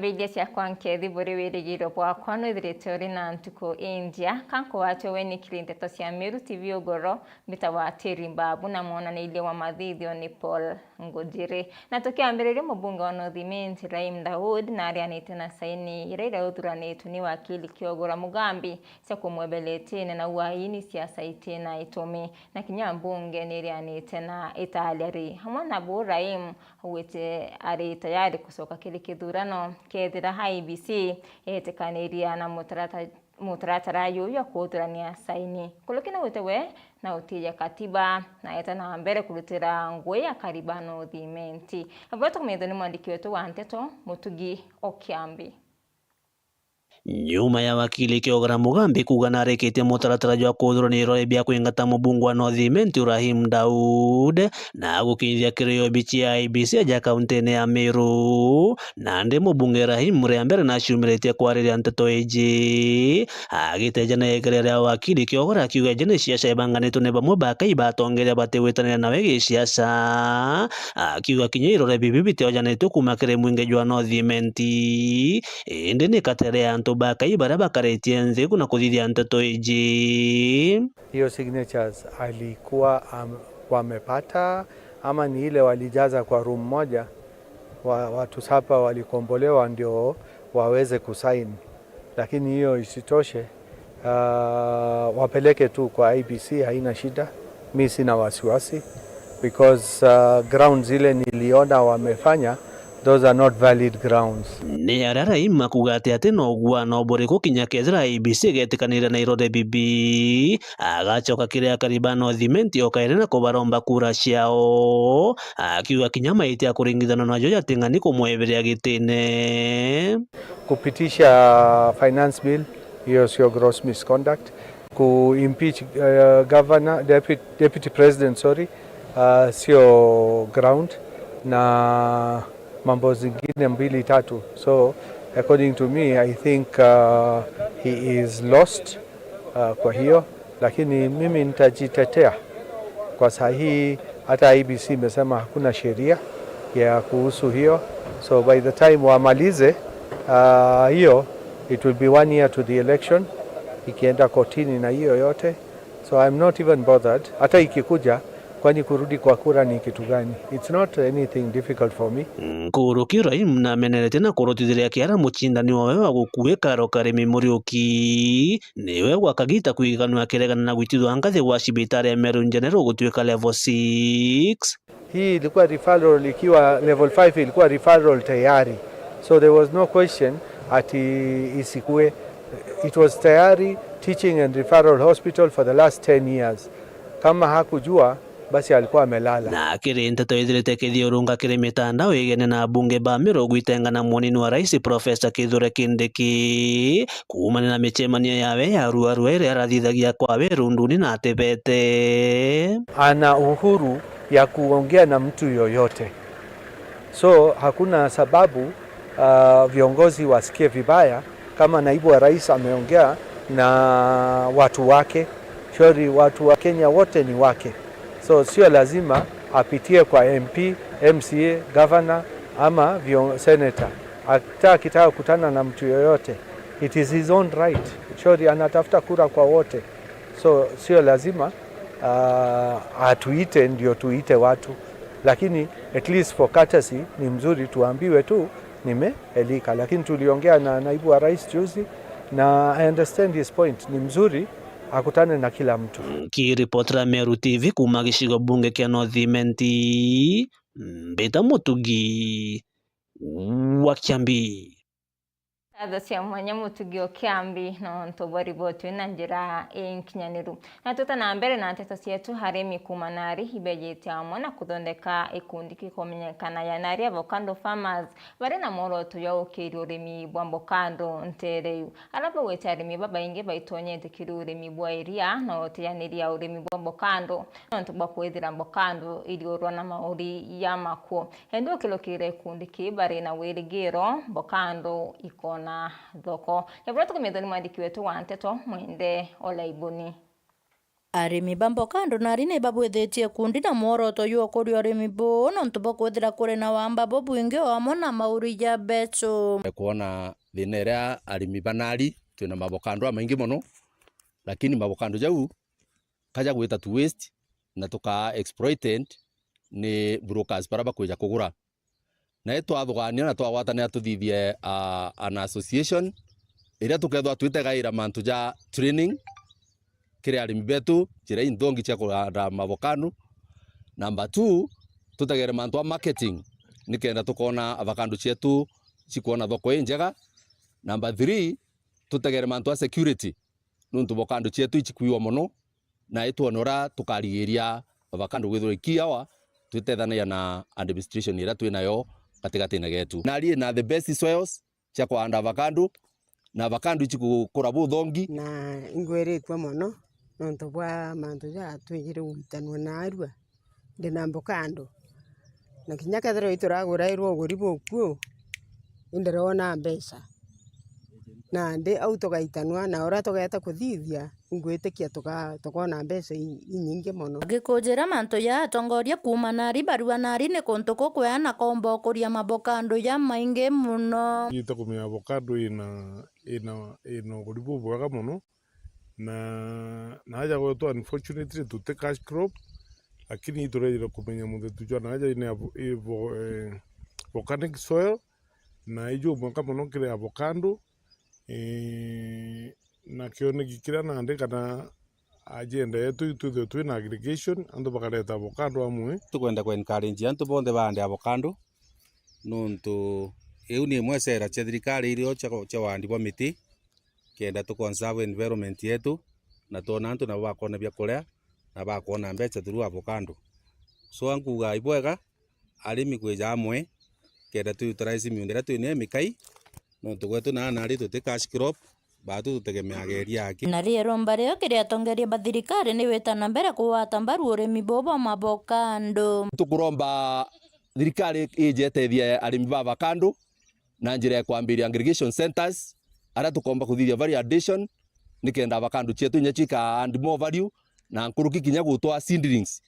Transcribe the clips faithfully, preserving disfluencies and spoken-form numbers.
Iria ciakwa nkethi buri wirigiro bwakwa, nwithirite uri na ntuku injia. Kankuwatwe we ni kiri nteto cia Meru T V ugoro, mbitagwa Tiri Mbabu na mwonanirie wa mathithio ni Paul Ngujiri. Na tukiambiriria, mubunge wa North Imenti Rahim Daud narianite na saini iria irauthuranitu ni wakili Kiogora Mugambi cia kumwebela itine na uaini siasa itina itumi. Na kinya mbunge nirianite na italia ri. Hamwe na bu, Rahim augite ari tayari kucoka kiri kithurano kethira I E B C yetikaniria na mutarata-, mutaratara juju jwa kuthurania saini. Nkuruki naugite we na utiiya katiba na eta na mbere kurutira ngugi ya Kariba North Imenti. Na bwetwa kumithwa ni mwandiki wetu wa nteto, Mutugi Okiambi. Nyuma ya wakili Kiogora Mugambi kuuga narikitie mutaratara jwa kuthurania irore bia kwingata mubunge wa North Imenti Rahim Daud na gukinyithia kiri obici ya I E B C aja kauntine ya Meru, nandi mubunge Rahim ria mbere naciumiritie kwariria nteto iji, agiteja na igeria ria wakili Kiogora akiuga iji ni siasa ibanganitwe ni bamwe bakai batongeria batigwitanira nawe gisiasa, akiuga kinya irore bibi biteojanitwe kuuma kiri mwingi jwa North Imenti. Indi ni katere ya antu bakai baria bakaritie nthi ku na kuthithia nteto iji. Hiyo signatures alikuwa am-, wamepata ama ni ile walijaza kwa room moja, wa-, watu saba walikombolewa ndio waweze kusign. Lakini hiyo isitoshe, ah, wapeleke tu kwa I E B C, haina shida. Mi sina wasiwasi because, ah, grounds zile niliona wamefanya, those are not valid grounds. Ni aria Rahim akuuga ati ati na uguano buriku kinya kethira I E B C igetikanire na irore bibi, agacoka kiri akari ba North Imenti o kairi na kubaromba kura ciao, akiuga kinya maiti ya kuringithana najo jating'ani kumweberia gitine. Kupitisha finance bill, hiyo sio gross misconduct. Ku impeach, eh, governor, deputy, deputy president, sorry, ah, sio ground, na mambo zingine mbili tatu. So, according to me, I think, ah, he is lost, ah, kwa hiyo, lakini mimi nitajitetea. Kwa saa hii, hata I E B C imesema hakuna sheria ya kuhusu hiyo. So by the time wamalize, ah, hiyo, it will be one year to the election, ikienda kotini na hiyo yote. So I'm not even bothered. Hata ikikuja, kwani kurudi kwa kura ni kitu gani? It's not anything difficult for me. Nkuruki Rahim namenerete na kurutithiria kiara mucindani wawe wa gukuika Karemi Muriuki. Niwe gwa kagita kwiganwa akiregana na gwitithwa ngathi gwa cibitari ya Meru General gutuika level six. Hii ilikuwa referral ikiwa level five, ilikuwa referral tayari. So there was no question ati isikue. It was tayari teaching and referral hospital for the last ten years. Kama hakujua, basi alikuwa amelala. Na kiri nteto ithirite kithiurunga kiri mitandao igene na abunge ba Meru gwitenga na munini wa rais Professor Kithure Kindiki kuumania na micemanio yawe ya ruarua iria arathithagia kwawe irunduni na atibete. Ana uhuru ya kuongea na mtu yoyote. So, hakuna sababu, ah, viongozi wasikie vibaya kama naibu wa rais ameongea na watu wake. Shauri watu wa Kenya wote ni wake. So, sio lazima apitie kwa M P, M C A, governor ama vion-, senator. Hata akitaka kukutana na mtu yoyote, it is his own right. Shauri anatafuta kura kwa wote. So, sio lazima, ah, atuite ndio tuite watu. Lakini at least for courtesy, ni mzuri tuambiwe tu, "Nimeelika." Lakini tuliongea na naibu wa rais juzi, na I understand his point. Ni mzuri akutane na kila mtu. Nkiripotera Meru T V kuuma gicigo bunge kia North Imenti, mbita Mutugi wa Kiambi. Ngatho cia mwanya Mutugi o Kiambi nontu bwa riboti na njira inkinyaniru. Na twita na mbere na nteto cietu, arimi kuuma nari ibejite amwe na kuthondeka ikundi gikumenyekana ya Nari Avocado Farmers, bari na mworoto jwa gukiria urimi bwa mbokando ntere iu. Ara baugite arimi babaingi baitonyete kiri urimi bwa iria na utianiria urimi bwa mbokando nontu bwa kwithira mbokando iriurwa na mauri ya makuo. Indi ukirukire ikundi kii bari na wirigiro mbokando ikona thoko. Nyabura tukumithwa ni mwandiki wetu wa nteto Mwende Olaibuni. Arimi ba mboka andu nari ni babwithitie kundi na mworoto jwa ukuria urimi buu nontu bwa kwithira kuri na wamba bubwingi o amwe na mauri ja mbeca. Kwona thina iria arimi ba nari twina mavokando amaingi mono, lakini mavokando jau kaja gwita to waste na tukaa exploited ni brokers bara bakwija kugura. Na itwathugaania na twagwatanira tuthithie, ah, an association iria tukethwa twitegaira mantu ja training kiri arimi betu, njira inthongi cia kuhanda mavokando. Number two, tutegere mantu a marketing nikenda tukona avocado cietu cikwona thoko injega. Number three, tutegere mantu a security, nontu avocado cietu icikwiwa mono, na itwone uria tukarigiria avocado gwithirwa ikiawa twitethanagia na administration iria twinayo gatigatina getu. Nari ina the best soils cia kuhanda avocado, na avocado icigukura buthongi. Na ingwiritue mono nontu bwa mantu ja twigire gwitanua naarua ndi na avocado, na kinya kethirwa ituragurairwa uguri bukuu, indirona mbeca. Nandi au tugaitanua, na uria tugeeta kuthithia, ingwitikia tuka-, tukona mbeca i-, inyingi mono. Agikujira mantu ja atongoria kuuma nari barua nari ni kuntu kukweana komba ukuria mavokando jamaingi mono. Ita kumenya avocado ina, ina, ina uguri bubwega mono, na, na aja gwetu unfortunately tuti cash crop, lakini iturejire kumenya muthetu jwa na aja ina avo-, ivo-, eh, volcanic soil, na iju mwaka mono kiri avocado. Ii, na kioneki kiria nandi kana agenda yetu itwithwe twina aggregation, antu bakareta avocado amwe. Tukwenda ku encourage antu bonthe baande avocado, nontu iu ni imwe sera cia thirikari irio cia, cia wandi bwa miti, kenda tu conserve environment yetu, na twona antu nabo bakona bia kuria, na bakwona mbeca through avocado. So, ankuga ibwega, arimi kwija amwe, kenda tu utilize miunda iria twinayo mikai, nontu gwetu na nari tuti cash crop, batu tutegemeaga iria aki. Na rio iromba rio kiri atongeria ba thirikari ni wita na mbere kugwata mbaru urimi buu bwa mavokando. Tukuromba thirikari ije itethie arimi ba avocado na njira ya kwambiria aggregation centres, aria tukomba kuthithia value addition, nikenda avocado cietu inya cika add more value, na nkuruki kinya gutwaa seedlings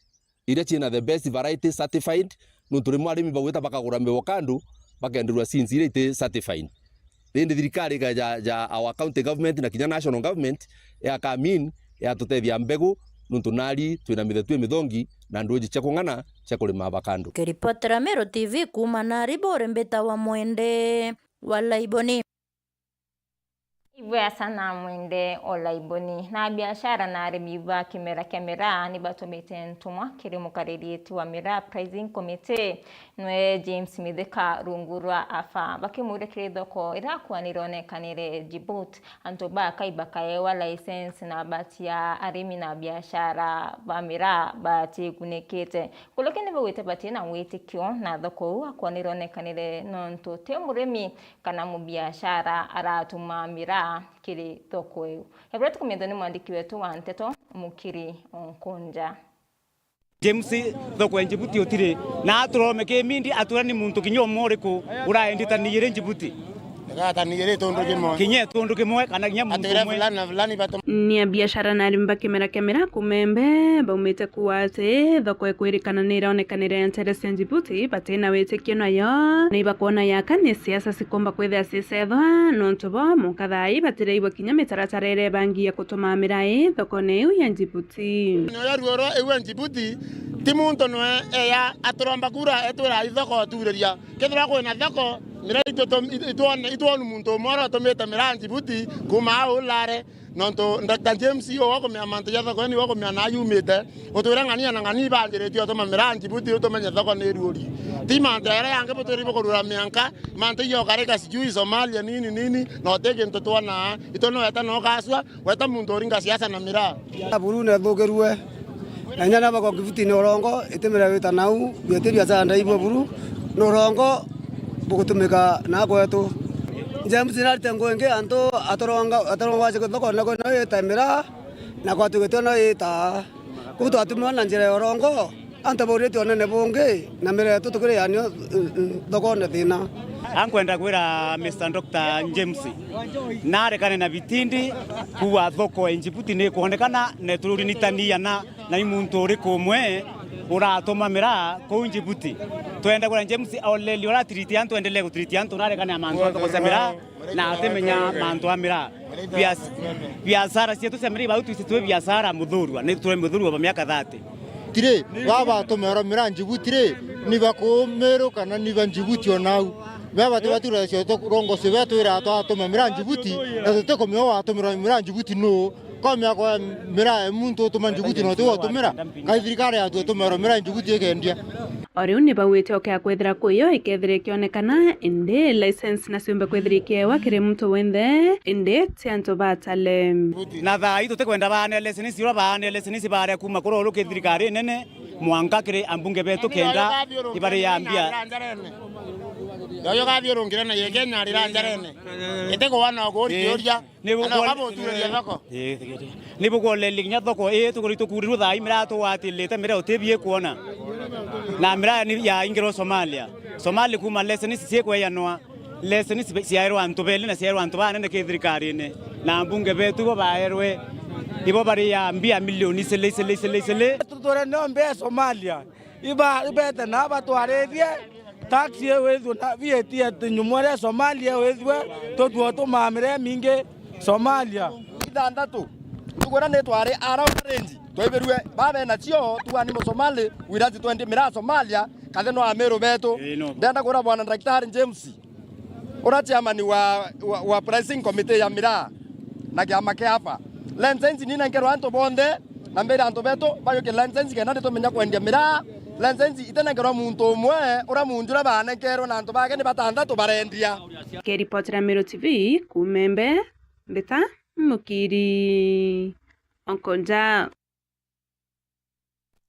iria ciina the best variety certified, nontu rimwe arimi bagwita bakagura mivokando, bakenderua seeds iria iti certified. Indi thirikari ika-, ja, ja our county government na kinya national government ya come in, yatutethia mbegu, nontu nari twina mithetu imithongi na nduji cia kung'ana cia kurima avocado. Kiripotera Meru T V kuuma nari buri mbitawa Mwende wa Laiboni. Ibwea sana Mwende o Laiboni. Na biashara na arimi ba kimera kia miraa ni batumite ntumwa kiri mukaririeti wa Miraa Pricing Committee, nwe James Mithika, rungu rwa afa, bakimuria kiri thoko irakwanire onekanire Djibouti, antu ba kai bakaewa license na batia arimi na biashara ba miraa batigunikite. Nkuruki ni baugite batina witikio na thoko iu akwanire onekanire nontu ti murimi kana mubiashara aratuma miraa kiri thoko iu. Ebura tukumithwa ni mwandiki wetu wa nteto, Mukiri Onkonja. James, thoko ya Njibuti utiri na aturome kimindi, atura ni muntu kinya umwe uriku uraendi tani iri Njibuti? Ega tani iri tundu kimwe. Kinya tundu kimwe, kana kinya muntu atwire umwe. Fulani na fulani batu- Ni abiashara na arimi ba kimera kia miraa kuuma Embe baumite kuuga ati thoko ikwirikana ni iraonekanire ya ntere cia Njibuti, batina witikio nayo, na ibakwona yaka ni siasa cikomba kwithia cicethwa, nontu bo muka thaa ii batiraigua kinya mitaratara iria ibangi ya kutuma miraa ii thokone iu ya Njibuti. Nioya ruo rwa iu ya Njibuti, ti muntu nwe eya aturomba kura etwira ithoko turiria. Kethirwa kwina thoko, miraa itu-, itu-, itwone, itwonu muntu umwe uria utumite miraa Njibuti kuuma au ulare. Nontu Doctor James, iwe wakumenya mantu ja thoko, ni wakumenya na yumite. Utwire ng'ania na ng'ania ibanjiritie utuma miraa Njibuti, utumenye thoko ni iruuri. Ti mantu jaria jangi butwiri bukurura mianka, mantu ijokarika sijui Somalia nini nini, na uti kintu twonaa. Itu ni weta na ukacua, weta muntu uringa siasa na miraa. Buru nethukirue. Na inya nabo kwa Njibuti ni urongo, itimira wita nau, biati biacara ndaigua buru, ni urongo bugutumika na gwetu. James narite ngugi ingi antu atoronga, atoronga wache thoko na kwina ita miraa, na kwatugetwe no ita. Kuu twatumirwa na njira ya urongo, Antu baurite unene bungi, na miraa yetu tukirianio, mm, mm, thokone thina. Ankwenda kwira Mister Doctor James, narekane na bitindi kuuga thoko e Njibuti ni ikwonekana, na iturinitania na, na i muntu uriku umwe uratuma miraa kuu Njibuti. Twenda kwira James already uratiriti antu, endelee gutiriti antu, narekane na mantu a thoko cia miraa. Na atimenya mantu a miraa. Bias-, biashara cietu cia miraa, ibau twisi twi biashara, muthurwa, ni turi muthurwa ba miaka thirty. Tiri, baba atumirwa miraa Njibuti ri, ni ba kuu Meru kana ni ba Njibuti o nau? Baba tibatiura cio turongocio bia twira twatume miraa Njibuti, na tutikumenya watumira miraa Njibuti nuu? Ko miaka ya miraa e muntu utuma Njibuti na uti watumira? Kai thirikari yatu itumirwa miraa Njibuti ikendia? O riu ni bauite okea kwithira kuu iyo ikethira ikionekana, indi license na ciumbe kwithira ikiewa kiri muntu wenthe, indi ti antu ba Tale. Na thaa ii tutikwenda baane license, uria baane license baare kuuma kuria uru ki thirikari nene, mwanka kiri ambunge betu kenda ibari ya mbia. Yoyo gathiurungire na ye Kenya arira njarene. Ite kuana okuri kiuria. Ni bukwo- Ana ukabutureria thoko. Ii, thigiria. Ni bukwoleria kinya thoko ii tukuri tukurirwe thaa ii miraa tugwatirite miraa utibi ikwona. Na miraa ni yaingirwe Somalia. Somalia kuuma license ciikweyanwa. License ciaerwe antu beli na ciaerwe antu banene ki thirikarine. Na mbunge betu ibo baerwe, ibo bari ya mbia milioni isili, isili, isili, isili. Tuture no mbia Somalia. Iba-, ibete na batwarithie taxi iu withwe na V A T ati nyumu iria Somalia iu withwe, tutua tumamire mingi Somalia. Ithanthatu. Ntukwira ni twari around range, twaibirue babe nacio, tuani Musomali, wira ati twendi miraa Somalia, kathe no Amiru betu. Ii, no. Ndenda kwira Bwana Daktari James, uria chairman wa, wa, wa pricing committee ya miraa na kiama kia afa. License ni nenkerwa antu bonthe, na mbere antu betu bajuke license kenda ni tumenya kwendia miraa. License itenenkerwa muntu umwe, uria munju uria banenkerwe na antu bake ni batanthatu barendia. Kiripotera Meru T V kuuma Embe, mbita Mukiri Onkonja.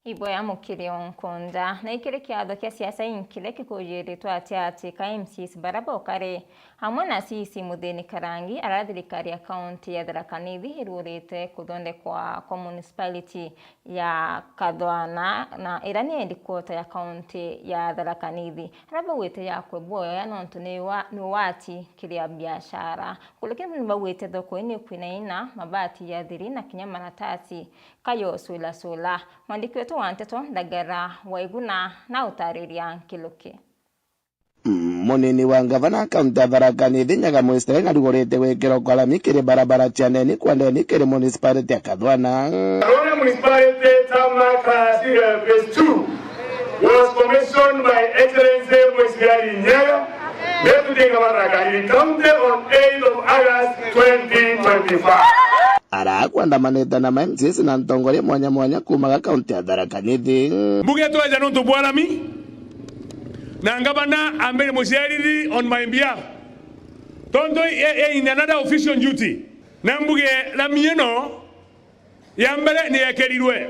Iboya Mukiri Onkonja. Na ikiri kiatho kia siasa inkire kikujiritwe atia ati ka M C As bara bokari amwe na C C Muthini Karangi, ara thirikari ya kaunti ya Tharaka Nithi iruurite kuthondekwa kwa municipality ya Kathwana, na ira ni headquarter ya kaunti ya Tharaka Nithi. Ara baugite yakwe bwoya nontu ni wa-, ni ugwati kiri a biashara. Nkuruki ni baugite thoko ii ni kwinaina mabati ya thiri na kinya maratasi. Kayo Sula Sula. Mwandiki wetu wa nteto Ndagara Waiguna na utariria nkiruki. Munini wa ngavana kaunti ya Tharaka Nithi Nyaga Mwisirai narugurite gwikirwa kwa lami kiri barabara cia ndeni kwa ndeni kiri municipality ya Kathwana. Kathwana Municipality Tarmac Serial Phase two was commissioned by Excellency Mwisirai Nyaga, Deputy Governor Tharaka Nithi County on eighth of August twenty twenty-five. Arakwandamanite na ma M C As na ntongoria mwanya mwanya kuumaga kaunti ya Tharaka Nithi. Mbuge tweja nontu bwa lami, na ngavana ambire muciariri on my behalf, tontu e, e, in another official duty, na mbuge lami ino ya mbere ni yekerirwe.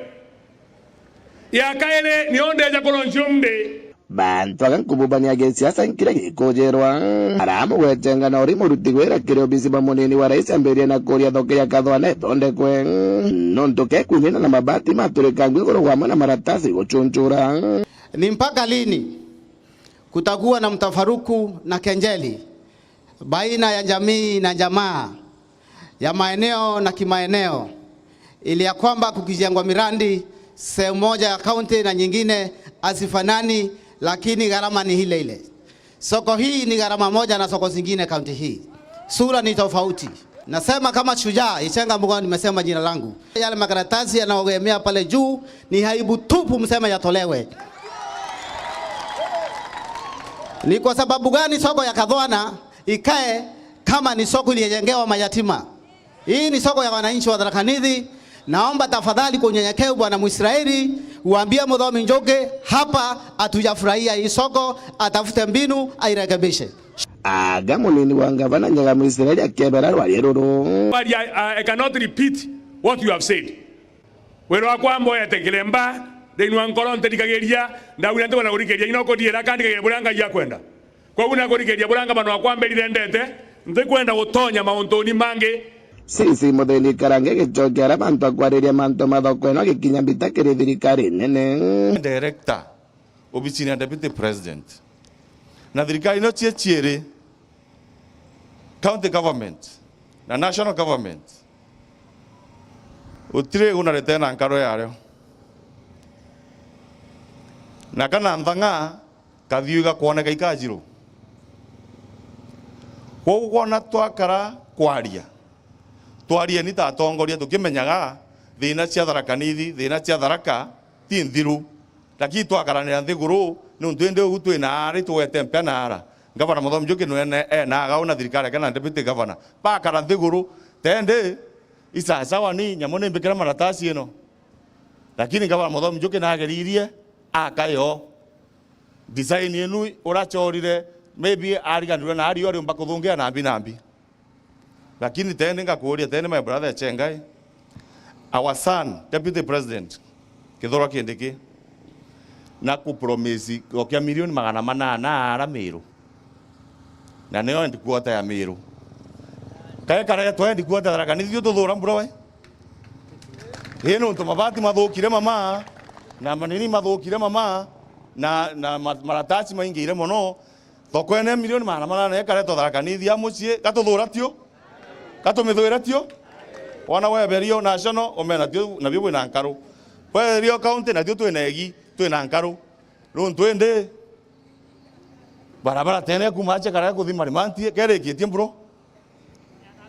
Ya kairi, nio ndeja kuronchio mbi. Bantu aga nkububania gisiasa nkiria gikujerwa. Aramugwetengana uri muruti wira kiri obisi bwa munini wa rais ambirie na kuria thoko ya Kathwana ithondekwe. Nontu kekunina na mabati maturikangua iguru gwamwe na maratasi guchunchura. Ni mpaka lini kutakuwa na mtafaruku na kenjeli baina ya jamii na jamaa, ya maeneo na kimaeneo, ili ya kwamba kukijengwa miradi sehemu moja ya kaunti na nyingine hazifanani, lakini gharama ni ile ile. Soko hii ni gharama moja na soko zingine kaunti hii. Sura ni tofauti. Nasema kama shujaa, Ichenga Mugao, nimesema jina langu. Yale makaratasi yanayoegemea pale juu ni aibu tupu, mseme yatolewe. Ni kwa sababu gani soko ya Kathwana ikae kama ni soko iliyojengewa mayatima? Hii ni soko ya wananchi wa Tharaka Nithi. Naomba tafadhali kwa unyenyekevu, Bwana Mwisraeli, uambie Muthomi Njuki hapa hatujafurahia hii soko, atafute mbinu airekebishe. Aga munini wa ngavana Nyaga Mwisraeli akebera rwaria ruru. But I, I, I cannot repeat what you have said. Wira wakwa mboete kiremba, thiini wa nkoro ntirikagiria, ndauga ntikwenda kurikagiria, ngina ukuthiira kandi kagiria buria Ngai akwenda. Koguo na kurikagiria buria ngavana wakwa amberire ndete, ntikwenda gutonya mauntuni mangi. C C Muthini Karange gicokia aria bantu akwariria mantu ma thoko ino gikinya mbita kiri thirikari nene. Director obisini ya Deputy President. Na thirikari ino cie ciiri, county government na national government, utiri iguna ritena nkaro yario. Na kana nthang'a kathiu igakwoneka ikajiru. Kwogu kwona twakara kwaria, twarieni ta atongoria tukimenyaga thina cia Tharaka Nithi, thina cia Tharaka ti nthiru. Lakini twakaranira nthiguru, niuntu indi ugu twina ari tugwete mpia na ara. Ngavana Muthomi Njuki nwene ena agau na thirikari yake na deputy governor. Bakara nthiguru, tendi isasawa ni nyamu ni mbikire maratasi ino. Lakini ngavana Muthomi Njuki nageririe akayo. Design inu uracorire, maybe ariganirwe na ari uriumba kuthungia nambi nambi. Lakini tene ngakuuria tene, my brother Chengai, our son, Deputy President, Kithure Kindiki, na kupromise gokia milioni magana manana ara Miru. Na niyo headquarter ya Miru. Kae karetwa headquarter Tharaka Nithi, ithuĩ tuthura mbura we? Ii, nontu mabati mathukire mama, na manini mathukire mama, na, na ma-, maratasi maingiire mono, thoko ene milioni magana manana ikaretwa Tharaka Nithi ya mucii, gatuthura tio? Gatumithwira tio? Wana weberio national, omena tio, nabio bwina nkaru. Weberio county, natio twina egi, twina nkaru. Nontu indi, barabara tene kuma ache kara kuthi Marimanti, kerikitie mburo.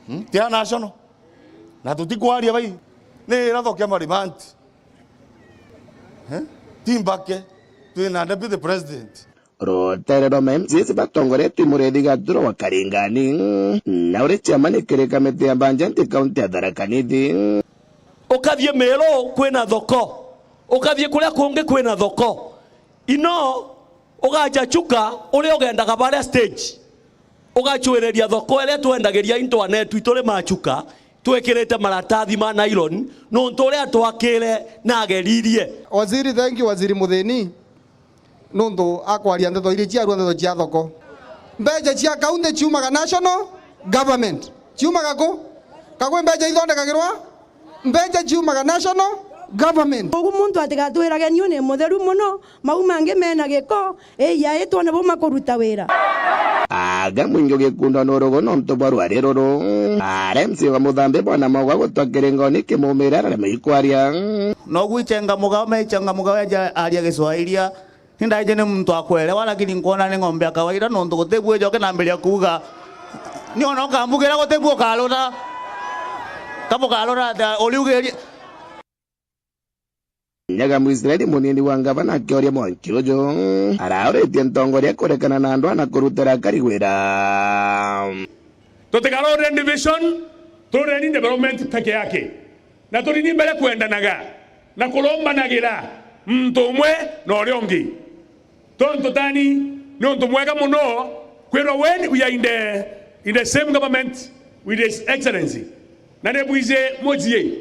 Hmm? Tia national. Na tutikwaria bai. Ni irathokia Marimanti. Eh? Ti mbake. Twina deputy president. Rutere rwa ma M C As batongoretue i Muriithi Gaturo wa Karingani, na uri chairman kiri kamiti ya bajeti kaunti ya Tharaka Nithi. Ukathie Miru kwina thoko, ukathie kuria kungi kwina thoko. Ino ugacha Chuka, uria ugendaga baria stage, ugachwiriria thoko iria twendagiria into anetu ituri ma Chuka, twikirite maratathi ma nylon, nontu uria twakire nageririe. Waziri, thank you, Waziri Muthini. Nontu akwaria ndeto iria ciarua ndeto cia thoko. Mbeca cia county ciumaga national government. Ciumaga ku? Kagwe mbeca ithondekagirwa? Mbeca ciumaga national government. Kogu muntu atigatwirage, "Niu ni mutheru mono, mau mangi mena giko, ii yai twone bu makuruta wira." Aga mwingi ugikundwa ni urugu nontu bwa rwari ruru. Ara M C A wa Muthambi bwana Mauga gutwa kiringoni kimumira ararema ikwaria. Nogu ichenga mugao, meichenga mugao eja aria Giswahili. Ni ndaije ni muntu wa kuelewa, lakini nkwona ni ng'ombe ya kawaida, nontu guti bu ijoke nambiria kuuga. Ni ona ukambugira guti bu ukarura. Kabu karura atia, uriugirie. Nyaga Mwisraeli munini wa ngavana akioria mwanki uju, arauritie ntongoria kurekana na andu ana kurutira akari wira. Tutikarorere division, turoreni development peke yake. Na turini mbere kwendanaga na kurumbanagira muntu umwe na uria ungi. Tontu tani ni untu mwega mono kwirwa when we are in the, in the same government with His Excellency. Na ni bwije mujii.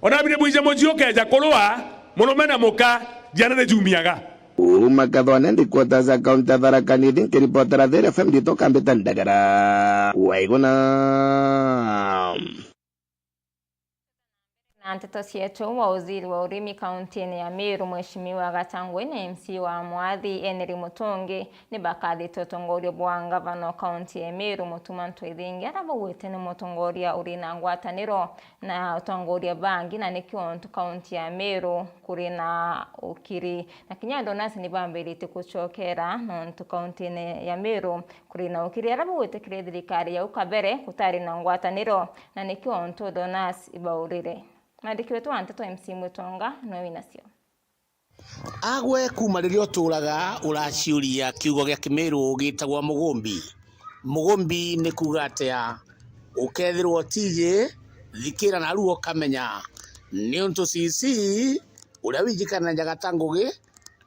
Ona bi ni bwije mujii ukeja kurua murume na muka, ciana ni ciumiaga. Uma Kathwane, ndi quarters ya kaunti ya Tharaka Nithi, nkiripotera Thiri F M ndito kambita Ndagara. Waiguna. Na nteto cietu, wa uziri wa urimi kauntini ya Meru, Mheshimiwa Gatangwe, na M C wa Mwathi, Henry Mutungi, ni bakathite utongoria bwa ngavana o kaunti ya Meru, Mutuma Ntwithingi, aria baugite ni mutongoria uri na ngwataniro na atongoria bangi, na nikio untu kaunti ya Meru kuri na ukiri. Na kinya Donasi ni bambiritie gucokera nontu kauntini ya Meru kuri na ukiri, aria baugite kiri thirikari ya au kabere gutari na ngwataniro, na nikio untu Donasi ibaurire. Mwandiki wetu wa nteto M C Mwitonga noe winacio. Agwe, kuma riria uturaga uraciuria kiugo gia Kimiru gitagwa mugumbi. Mugumbi ni kuuga atia? Ukethirwa utiji, thikira naru ukamenya. Niuntu C C, uria wijikanagia gata ngugi,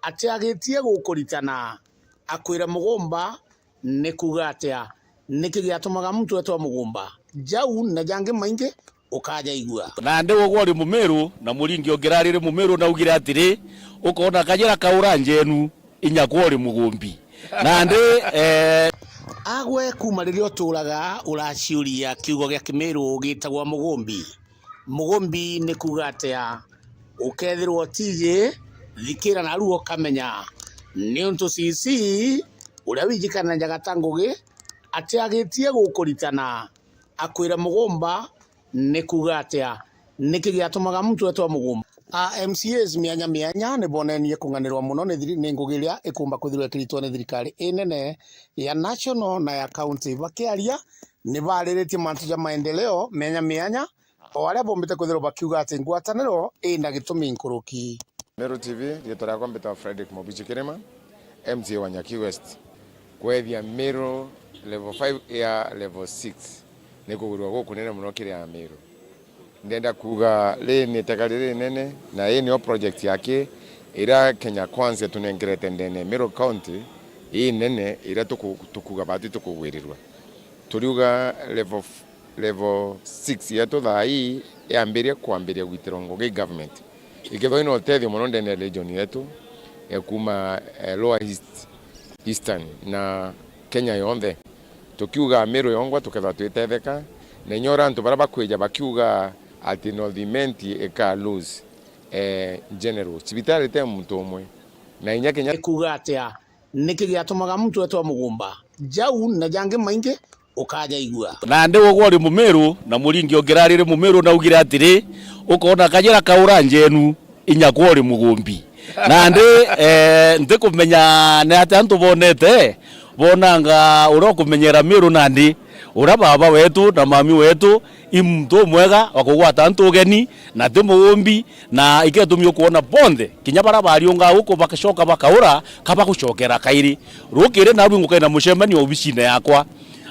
atiagitie gukuritana, akwira mugumba, ni kuuga atia? Niki giatumaga muntu etwa mugumba? Jau na jangi maingi ukajaigua. Nandi ugwe uri Mumiru, na Muringi ungira ariri Mumiru, naugire atiri, ukona kajira kaura njenu, inya kwa uri mugumbi. Nandi, eh, Agwe, kuuma riria utuuraga uraciuria kiugo gia Kimiru gitagwa mugumbi. Mugumbi ni kuuga atia? Ukethirwa utiji, thikira naru ukamenya. Niuntu C C, uria wijikanajaga ta ngugi, atiagitie gukuritana, akwira mugumba ni kuuga atia? Niki giatumaga muntu etwa mugumba? A M C As mianya mianya ni bonenie kung'anirwa mono ni thiri-, ni ngugi iria ikumba kwithirwa ikiritwa ni thirikari inene ya national na ya county. Bakiaria, ni bariritie mantu ja maendeleo mianya mianya, o aria bombite kwithirwa bakiuga ati ngwataniro ina gitumi nkuruki. Meru T V, riitwa riakwa mbitagwa Fredrick Mobichi Kirima, M C A wa Nyaki West. Kwethia Meru level five ya level six ni kugwirua gukunene mono kiri Ameru. Ndenda kuuga riri ni itega ririnene, na ii niyo project yaki iria Kenya Kwanza tunengerete ndene ya Meru County, ii nene iria tuku-, tukuuga bati tukugwirirua. Turiuga level f-, level six yetu thaa ii yambirie kwambiria gwitirwa ngugi government. Ikethwa ina utethio mono ndene ya region yetu ya kuuma, eh, Lower East, Eastern na Kenya yonthe. Tukiuga Meru yongwa tukethwa twitetheka, na inya uria antu baria bakwija bakiuga ati North Imenti ika lose, eh, general. Cibitari te muntu umwe. Na inya Kenya ikuuga atia? Niki giatumaga muntu etwa mugumba? Jau na jangi maingi ukajaigua. Nandi ugwe uri Mumiru, na muringi ungi rari ri Mumiru naugire atiri, ukoona kajira kaura njenu, inya kwa uri mugumbi. Nandi, eh, ntikumenya ni atia antu bonete, bonanga uria ukumenyera Miru nandi, uria baba wetu na mami wetu i muntu umwega wa kugwata antu ugeni, na ti mugumbi, na iketumia ukwona bonthe, kinya baria bariungaa guku bagacoka bakaura, ka bagucokera kairi. Rukiri naarua ngukaina mucemanio obisine yakwa.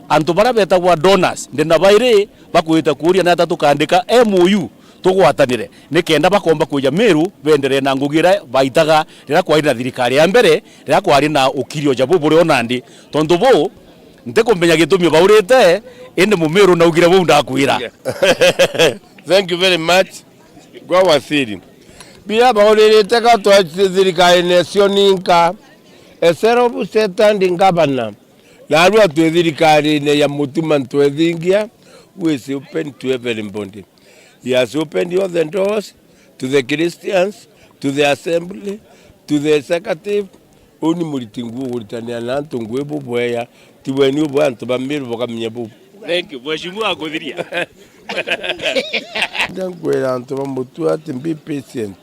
Antu baria betagwa donors, ndi na bairi bakwite kuuria ni atia tukaandika M O U tugwatanire, nikenda bakomba kwija Miru, beenderee na ngugi iria baitaga riria kwari na thirikari ya mbere, riria kwari na ukirio ja buburi o nandi. Tontu buu, ntikumenya gitumi baurite, indi Mumiru naugire buu ndakwira. Thank you very much. Gwa wasiri. Biria bauririte ka twa thirikari ne cio ninka. A self-standing governor. Naarua twi thirikarine ya Mutuma Ntwethingia, who is open to everybody. He has opened all the doors to the Christians, to the assembly, to the executive. Uu ni muriti nguu uguritania na antu ngui bubweya, ti weni ubwe antu ba Miru bakamenya bu. Thank you. Mheshimiwa akuthiria. Ndankwira antu ba Mutua ati be patient.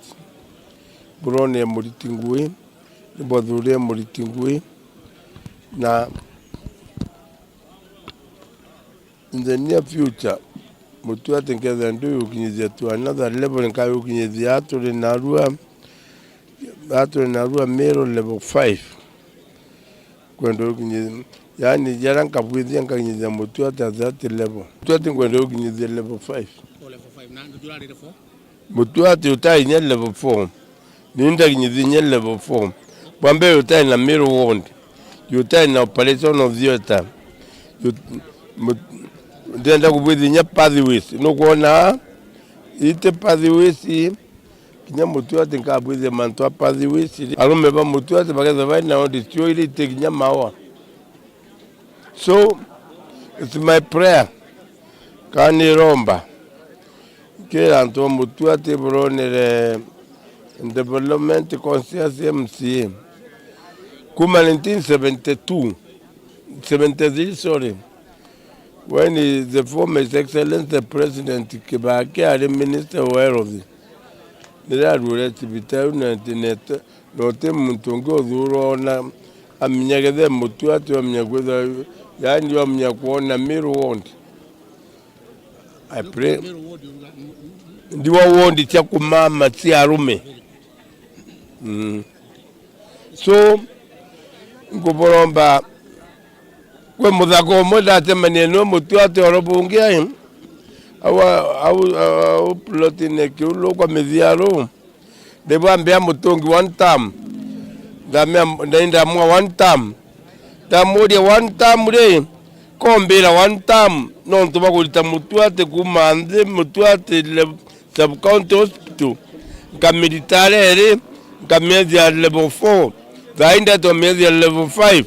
Burone muriti ngui, ni bwathuurire muriti ngui, na in the near future, Mutua ati nkethira ndi ukinyithia to another level, nkayukinyithia aa turi narua, aa turi narua Miru level five. Kwenda ukinyithia, yaani, jaria nkabwithia nkakinyithia Mutua ati at that level. Mutua ati nkwenda ukinyithia level five. O level five, na ndurarire four? Mutua ati utai inya level four. Ni ndakinyithia inya level four. Bwa mbere utai na Miru ward. Utai na operational theatre. Ut-, mut-, ndenda kubwithia inya pathways. Nukwona? Iti pathways. Kinya Mutua ati nkabwithia mantu a pathways. Arume ba Mutua ati bakethwa bai na ward cio iri iti kinya maua. So, it's my prayer. Kana niromba. Kira antu ba Mutua ati buronere development conscious M C A. Kuma nineteen seventy-two, seventy-three, sorry. When the former His Excellency the President Kibaki ari Minister of Health. Riria aruire cibitari na internet, na uti muntu ungi uthuurwa ona amenya gethe Mutua ati wamenya kwithira, yaani wamenya kwona Miru ward. I pray. Ndiwa ward cia kumama cia arume. Mm. So, nkuburomba, kwi muthaka umwe ndatemania no Mutua ati oro bungi ai, au, au, au plotine kiulu kwa mithiaru. Ndibwambia mutungi one term. Ndamea, ndamwa one term. Ndamuria one term ri, kombira one term, nontu bagurita Mutua ati kuma nthi, Mutua ati le-, sub county hospital. Nkamirita reri, nkamiethia level four. Thaai ndetwa miethia level five.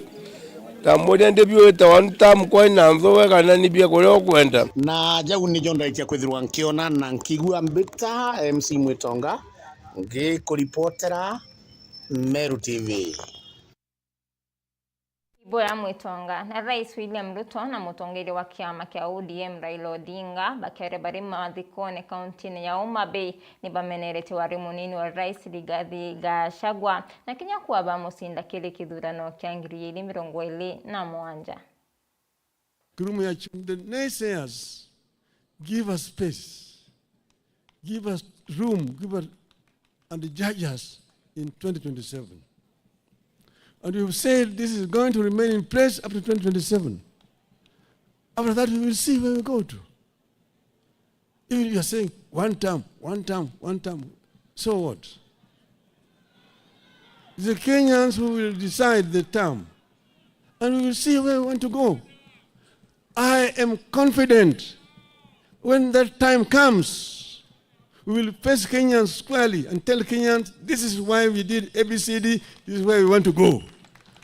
Tamuria ndibiwite one term kwai na nthuwe kana ni bia kuria ukwenda. Na jau nijo ndaikia kwithirwa nkiona na nkigua mbita M C Mwitonga ngikuripotera Meru T V. Ibo ya Mwitonga. Na Rais William Ruto na mutongeria wa kiama kia O D M Raila Odinga bakiaria bari mathikone kauntine ya Homa Bay, ni bamenerete wari munini wa Rais Rigathi Gachagua na kinya kuba bamucinda kiri kithurano kia ngiri igiri mirongo iri na mugwanja. Kirumu ya Chum-, the naysayers, give us space, give us room, give us, and judge us in twenty twenty-seven. And we've said this is going to remain in place up to twenty twenty-seven. After that, we will see where we go to. Even if you are saying one term, one term, one term, so what? The Kenyans who will decide the term, and we will see where we want to go. I am confident when that time comes, we will face Kenyans squarely and tell Kenyans, "This is why we did A B C D, this is where we want to go."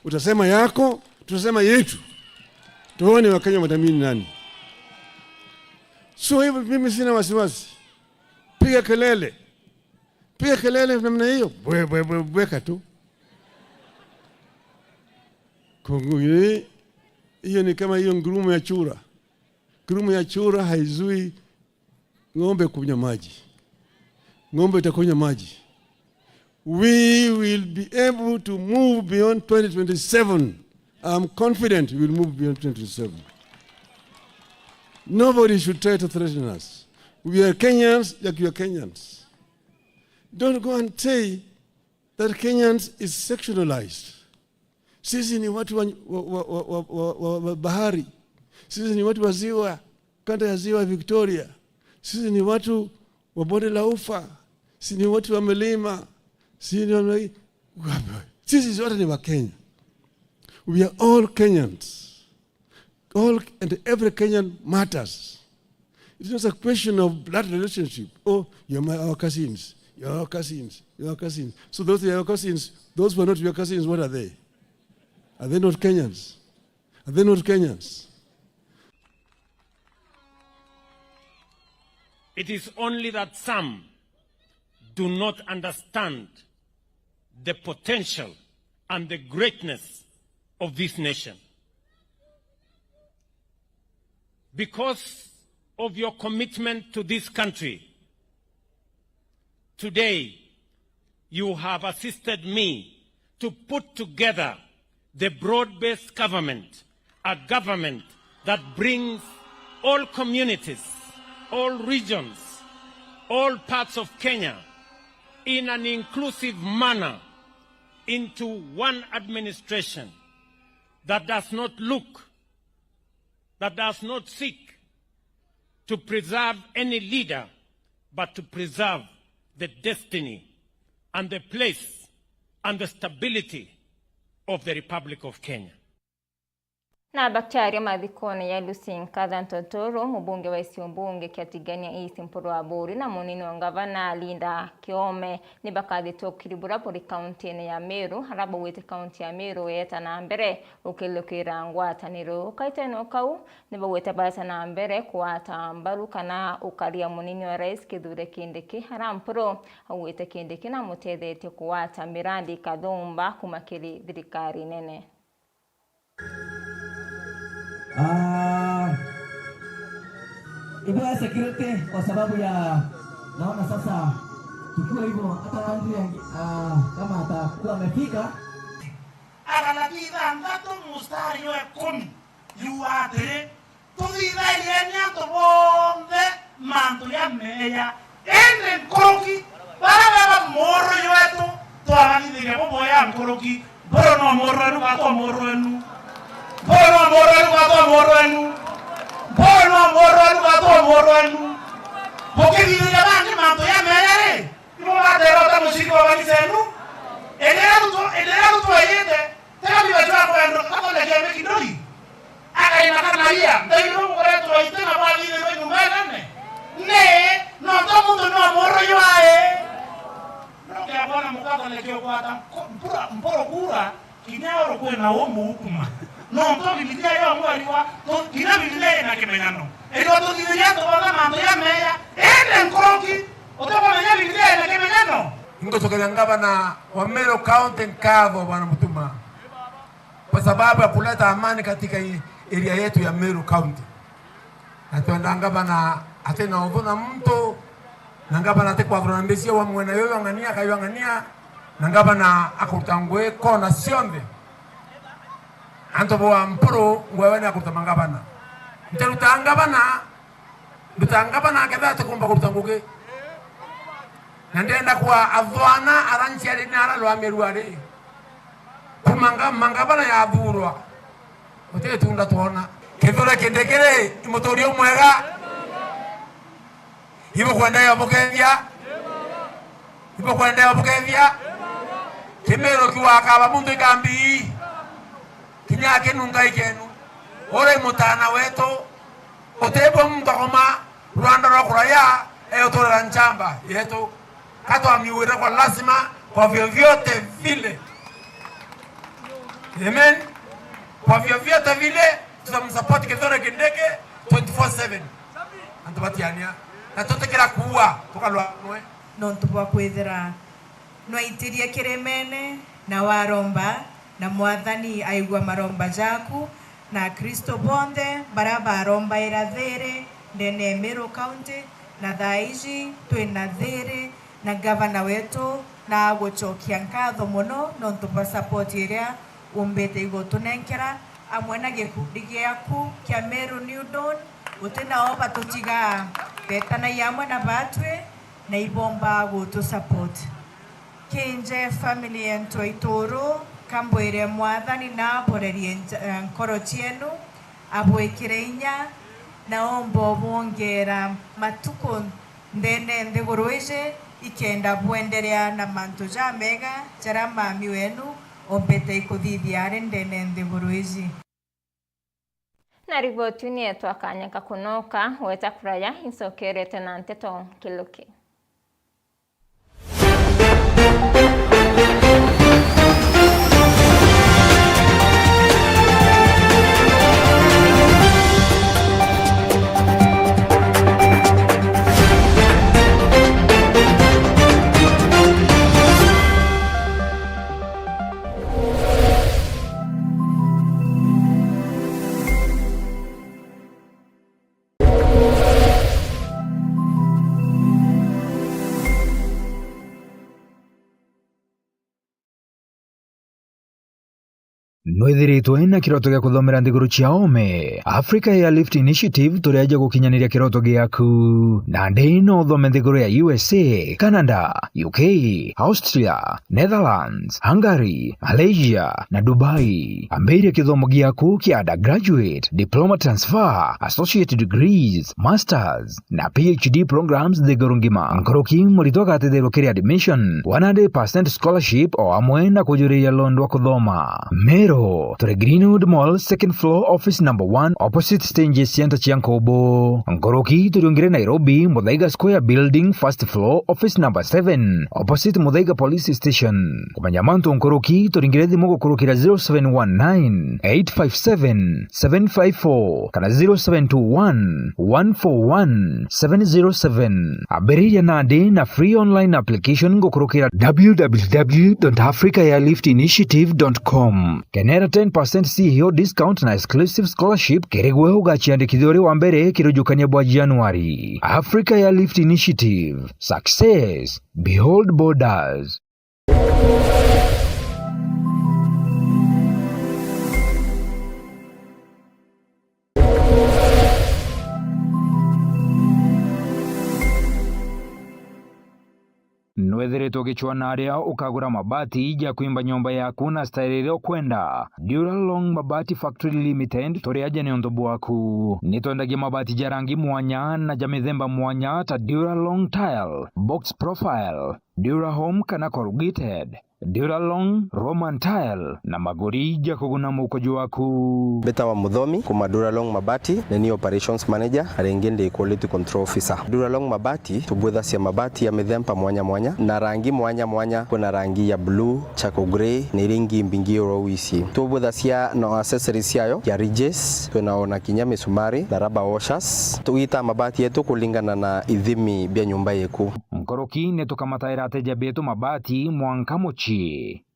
Utasema yako, tutasema yetu. Tuone Wakenya watamini nani. So hivyo mimi sina wasiwasi. Piga kelele. Piga kelele namna hiyo. Bwe, bwe, bwe, bweka tu. Kongo hii, hiyo ni kama hiyo ngurumo ya chura. Ngurumo ya chura haizui ng'ombe kunywa maji. Ng'ombe itakunywa maji. We will be able to move beyond twenty twenty-seven. I'm confident we will move beyond twenty twenty-seven. Nobody should try to threaten us. We are Kenyans, like you are Kenyans. Don't go and say that Kenyans is sectionalized. Sisi ni watu wa, wa, wa bahari. Sisi ni watu wa ziwa, kanda ya ziwa Victoria. Sisi ni watu wa bonde la ufa. Sisi ni watu wa milima. Sisi ni wa, sisi zote ni wa Kenya. We are all Kenyans. All and every Kenyan matters. It's not a question of blood relationship. "Oh, you're my, our cousins. You're our cousins. You're our cousins." So those are your cousins. Those who are not your cousins, what are they? Are they not Kenyans? Are they not Kenyans? It is only that some do not understand the potential and the greatness of this nation. Because of your commitment to this country, today you have assisted me to put together the broad-based government, a government that brings all communities, all regions, all parts of Kenya in an inclusive manner into one administration that does not look, that does not seek to preserve any leader, but to preserve the destiny and the place and the stability of the Republic of Kenya. Na bakiaria mathikone ya Lucy Nkatha Ntotoro, mubunge wa gicigo mbunge kia Tigania East Mpuru Aburi, na munini wa ngavana Linda Kiome, ni bakathitwa Kiribura buri kauntine ya Meru, aria baugite kaunti ya Meru yeeta na mbere gukirukira ngwataniro. Kaitene kau, ni baugite baeta na mbere kugwata mbaru kana ukaria munini wa rais Kithure Kindiki, aria Mpuru augite Kindiki namutethetie kugwata mirandi ikathumba kuuma kiri thirikari nene. Ah, ibo ya security kwa sababu ya, naona sasa tukiwa hivyo hata wandri, ah, kama atakuwa amefika. Agalatia ithanthatu mustari wa ikumi yuga atiri, "Tuthithairieni antu bonthe mantu ja meeja, indi nkuruki baria beba muru jwetu twabathithiria buboya nkuruki." Mburu no muru wenu kana to muru wenu? Mburu no muru wenu kana to muru wenu? Mburu no muru wenu kana to muru wenu? Bukithithiria bangi mantu ja meeja ri, ibo bateera uta muciri wa kanisa enu? Indi riria tu-, indi riria tutwaijite, tiga bibacu akwendwa, gathondeke miki ndui. Akaina kana ria, nthairio bukoretwo iti na bwathithirwe nyumba inene. Ni, nontu muntu no muru jwae. Nontu ya bwana mukathondeke ukwata mpu-, mpura, mpuru kura, kinya oro kwina umuukuma. Nontu Bibilia yongwa erigwa, tu-, kinya Bibilia ina kimenyano. Erigwa tuthithirie antu bonthe mantu jameeja, indi nkuruki utikumenya Bibilia ina kimenyano. Ingucokeria ngavana wa Meru County nkatho, Bwana Mutuma, kwa sababu ya kuleta amani katika hii area yetu ya Meru County. Na twenda ngavana atina uthu na muntu, na ngavana atikwathura na mbicia wa mwena yuyu ang'ania akayua ang'ania, na ngavana akuruta ngui kona cionthe. Antu bwa Mpuru ngwewe ni akuruta mangavana. Ntiruta ngavana, nduta ngavana akethira atikumba kuruta ngugi. Na ndenda kwa athwana ara nciari na ara rwamiru ari. Kuma nga-, mangavana yathurwa, guti itunda twona. Kithure Kindiki ri, i muturio mwega. Ibukwenda yobukethia? Ibukwenda yobukethia? Kimiru kiu akaba muntu ikambi. Kinya akinunga ikenu. Uri mutana wetu. Utibwe muntu akoma rwanda rwa kuraya, eguturira nchamba yetu. Ka twamiuire kwa lazima, kwa vyovyote vile. Amen. Kwa vyovyote vile, tutamsupport Kithure Kindiki twenty-four seven. Antu batiania. Na tutikira kuua, tukalwa amwe. Nontu bwa kwithira nwaitirie kirimene, na waromba, na Mwathani aigua maromba jaku, na Akristo bonthe baria barombaira thiri ndene ya Meru County, na thaa iji twina thiri, na ngavana wetu na agucokia nkatho mono nontu bwa support iria umbite igutunenkera, amwe na gikundi giaku kia Meru New Dawn, guti nao batutigaa, betanagia amwe na batwi na ibomba gutu support. Kinje family ya Ntwaituru, kambwire Mwathani na aborerie nja-, eh, nkoro cienu, abwikire inya, na omba obwongera matuku ndene nthiguru iji, ikenda bwenderea na mantu jamega jaria mami wenu ombite ikuthithia ari ndene nthiguru iji. Na riboti ni yetu akanya kakunoka, weta kuraya, incokerete na nteto kiluki. Nwithiritwe na kiroto gia kuthomera nthiguru cia oome? Africa Airlift Initiative turi aja gukinyaniria kiroto giaku. Nandi no uthome nthiguru ya U S A, Canada, U K, Austria, Netherlands, Hungary, Malaysia na Dubai. Ambiria kithomo giaku kia undergraduate, diploma transfer, associate degrees, masters na P H D programs nthiguru ngima. Nkuruki, murito agatetheerwa kiri admission, one hundred percent scholarship o amwe na kujuriria loan rwa kuthoma. Meru, turi Greenwood Mall, second floor, office number one, opposite stages center cia Nkubu. Nkuruki, turiungire Nairobi, Muthaiga Square Building, first floor, office number seven, opposite Muthaiga Police Station. Kumenya mantu nkuruki, turingire thimu gukurukira zero seven one nine, eight five seven, seven five four kana zero seven two one, one four one, seven zero seven. Ambiriria nandi na free online application gukurukira w w w dot africa airlift initiative dot com. Kenera ten percent C E O discount na exclusive scholarship kiri gwe ugaciandikithia uri wa mbere kirujukania bwa January. Africa Airlift Initiative. Success. Behold borders. Nwethiritwe ugicwaa na aria ukagura mabati ja kwimba nyomba yaku na style iria ukwenda? Duralong Mabati Factory Limited turi aja niuntu bwaku. Ni twendagia mabati ja rangi mwanya na ja mithemba mwanya ta Duralong tile, box profile, Durahome kana corrugated, Duralong, Roman tile na maguri ja kuguna mukojo waku. Mbitawa Muthomi kuma Duralong Mabati, ni ni operations manager, na ringi ndi quality control officer. Duralong Mabati tubwithacia mabati ya mithemba mwanya mwanya na rangi mwanya mwanya. Kwina rangi ya blue, charcoal grey, na iria ingi mbingi oro wisi. Tubwithacia na accessories ciayo ya ridges, twina ona kinya misumari na rubber washers. Tugita mabati yetu kulingana na ithimi bia nyumba yeku. Nkuruki ni tukamataira ateja betu mabati mwanka mucii.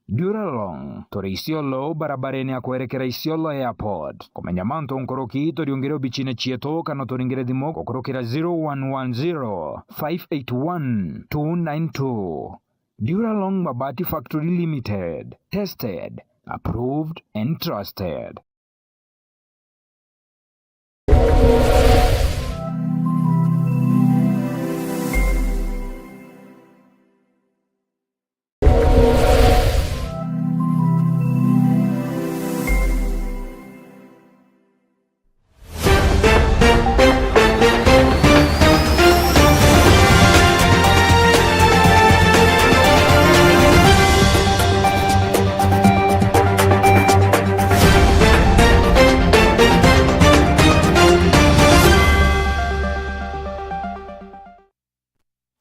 Duralong, turi Isiolo, barabarene ya kwerekera Isiolo Airport. Kumenya mantu nkuruki, turiungire obicine cietu kana turingire thimu gukurukira zero one one zero, five eight one, two nine two. Duralong Mabati Factory Limited. Tested, approved and trusted.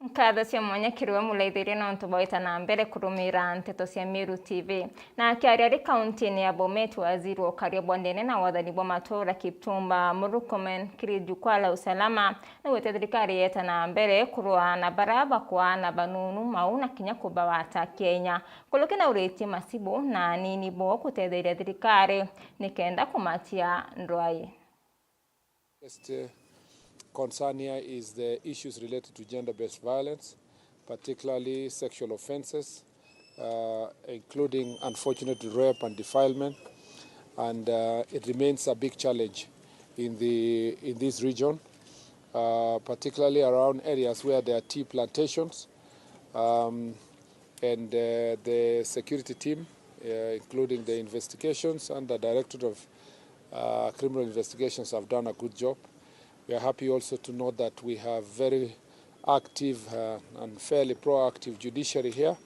Nkatho cia mwanya kiri we muraithiria nontu bwa gwita na mbere kurumira nteto cia Meru T V. Na akiaria ari kauntine ya Bomet, waziri wa ukaria bwa ndene na wathani bwa matura Kipchumba Murkomen kiri jukwaa la usalama, naugite thirikari yeta na mbere kurua na bara bakwaana banunu mau na kinya kubawata Kenya. Nkuruki nauritie macibu na anini bo gutetheria thirikari nikenda kumatia ndwai. Biggest, uh, concern here is the issues related to gender-based violence, particularly sexual offences, uh, including unfortunate rape and defilement, and, uh, it remains a big challenge in the, in this region, uh, particularly around areas where there are tea plantations. Um, and, uh, the security team, uh, including the investigations and the Directorate of, uh, Criminal Investigations, have done a good job. We are happy also to note that we have very active, uh, and fairly proactive judiciary here,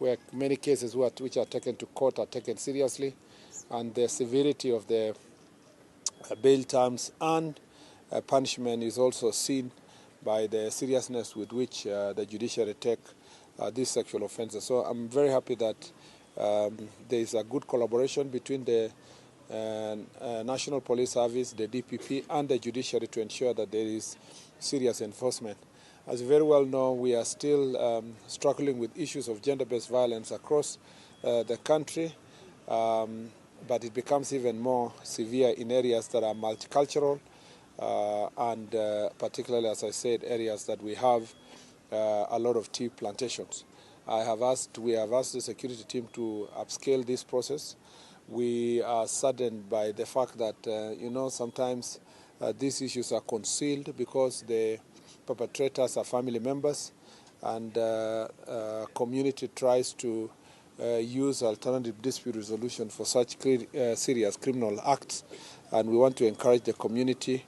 where many cases who are, which are taken to court are taken seriously, and the severity of the uh, bail terms and, uh, punishment is also seen by the seriousness with which, uh, the judiciary take, uh, these sexual offences. So I'm very happy that, um, there is a good collaboration between the, uh, uh, National Police Service, the D P P, and the judiciary to ensure that there is serious enforcement. As you very well know, we are still, um, struggling with issues of gender-based violence across, uh, the country. Um, but it becomes even more severe in areas that are multicultural, uh, and, uh, particularly, as I said, areas that we have, uh, a lot of tea plantations. I have asked, we have asked the security team to upscale this process. We are saddened by the fact that, uh, you know, sometimes, uh, these issues are concealed because the perpetrators are family members, and, uh, uh, community tries to, uh, use alternative dispute resolution for such cri-, uh, serious criminal acts, and we want to encourage the community,